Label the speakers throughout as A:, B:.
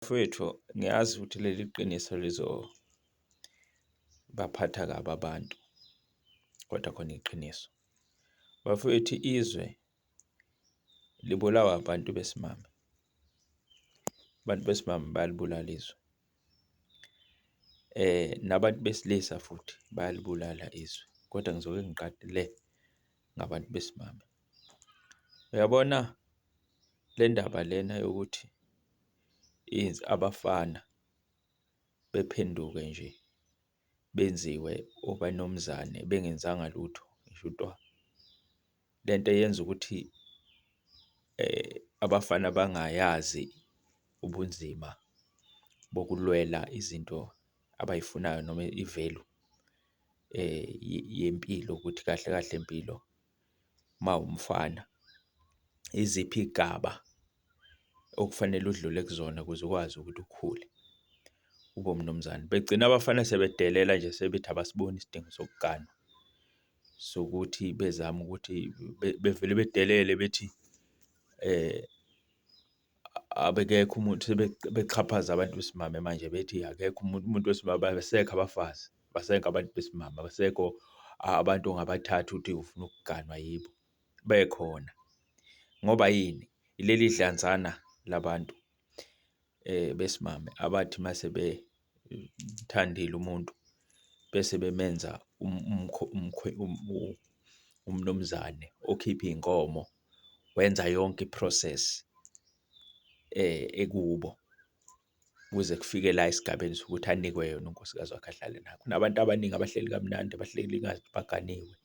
A: Mfowethu, ngiyazi ukuthi leli qiniso lizobaphatha kabi abantu, kodwa khona iqiniso. Bafowethu, izwe libulawa abantu besimame. Abantu besimame bayalibulala izwe. Nabantu besilisa futhi bayalibulala izwe, kodwa ngizoke ngiqale ngabantu besimame. Uyabona le ndaba lena yokuthi abafana bephenduke nje benziwe obanomzane bengenzanga lutho ngisho utwa. Le nto yenza ukuthi abafana bangayazi ubunzima bokulwela izinto abayifunayo noma i-value yempilo ukuthi kahle kahle mpilo uma uwumfana, iziphi iy'gaba okufanele udlule kuzona ukuze ukwazi ukuthi ukhule ube umnumzane. Begcina abafana sebedelela nje sebethi abasiboni isidingo sokuganwa, sokuthi bezame ukuthi bevele bedelele bethi abekekho umuntu sebexhaphaza abantu besimame manje bethi akekho umuntu, umuntu wesimame abasekho abafazi, abasekho abantu besimame, abasekho abantu ongabathatha uthi ufuna ukuganwa yibo, bekhona. Ngoba yini? Ileli dlanzana labantu besimame abathi uma sebemthandile umuntu bese bemenza umnumzane okhipha iy'nkomo, wenza yonke i-process ekubo kuze kufike la esigabeni sokuthi anikwe yena unkosikazi wakhe ahlale naye. Kunabantu abaningi abahleli kamnandi, abahleli ngathi baganiwe.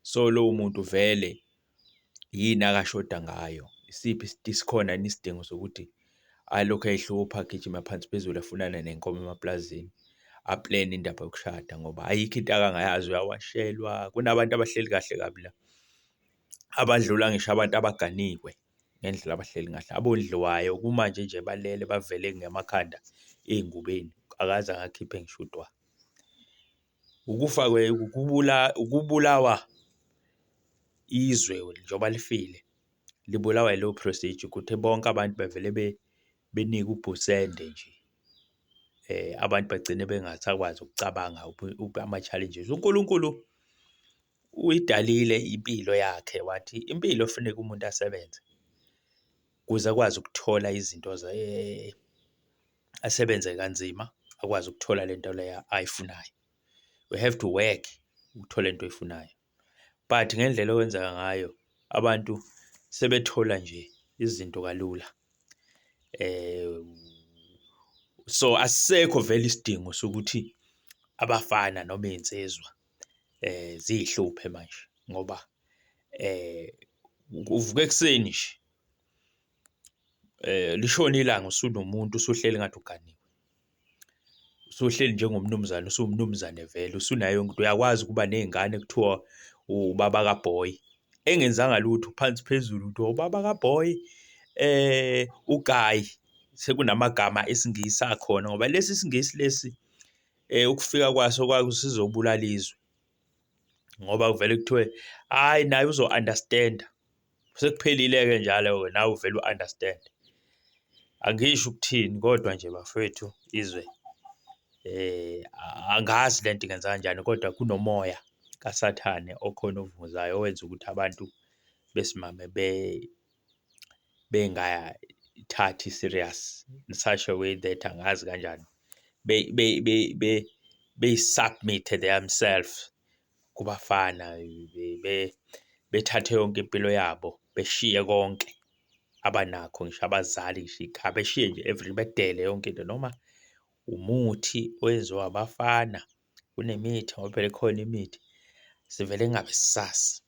A: So, lowo muntu vele yini akashoda ngayo? Isiphi sikhona yini isidingo sokuthi alokhu ey'hlupha agijima phansi phezulu afunana nenkomo emapulazini, aplene indaba yokushada ngoba ayikho into akangayazi, uyawashelwa. Kunabantu abahleli kahle kabi la, abadlula ngisho abantu abaganiwe ngendlela abahleli ngahle, abondliwayo kumanje nje balele bavele ngamakhanda ey'ngubeni, akaze akakhiphe ngisho utwa. Ukufa ukubulawa izwe njengoba lifile, libulawa yileyo procedure ukuthi bonke abantu bevele benikwe ubhusende nje. Abantu bagcine bengasakwazi ukucabanga ama-challenges. UNkulunkulu uyidalile impilo yakhe wathi impilo kufuneka umuntu asebenze ukuze akwazi ukuthola izinto asebenze kanzima akwazi ukuthola le nto leyo ayifunayo. We have to work ukuthola into oyifunayo, but ngendlela okwenzeka ngayo abantu sebethola nje izinto kalula. So asisekho vele isidingo sokuthi abafana noma iy'nsizwa ziy'hluphe manje ngoba uvuka ekuseni nje lishone ilanga usunomuntu usuhleli ngathi uganiwe. Usuhleli njengomnumzane, usuwumnumzane vele, usunayo yonke into. Uyakwazi ukuba ney'ngane kuthiwa ubaba ka-boy, engenzanga lutho phansi phezulu kuthiwa ubaba ka-boy uGuy. Sekunamagama esiNgisi akhona ngoba lesi siNgisi lesi ukufika kwaso kwakusizobulala izwe ngoba kuvele kuthiwe hhayi naye uzo-understand-a. Sekuphelile-ke njalo-ke nawe uvele u-understand-e. Angisho ukuthini kodwa nje bafowethu izwe angazi lento ingenza kanjani kodwa kunomoya kaSathane okhona ovuzayo owenza ukuthi abantu besimame bengayithathi serious in such a way that angazi kanjani beyi-submit-e themselves kubafana, bethathe yonke impilo yabo, beshiye konke abanakho, ngisho abazali, ngisho ikhaya, beshiye nje every bedele yonke into noma umuthi owenziwa abafana, kunemithi ngoba phela ikhona imithi, sivele kungabe sisazi.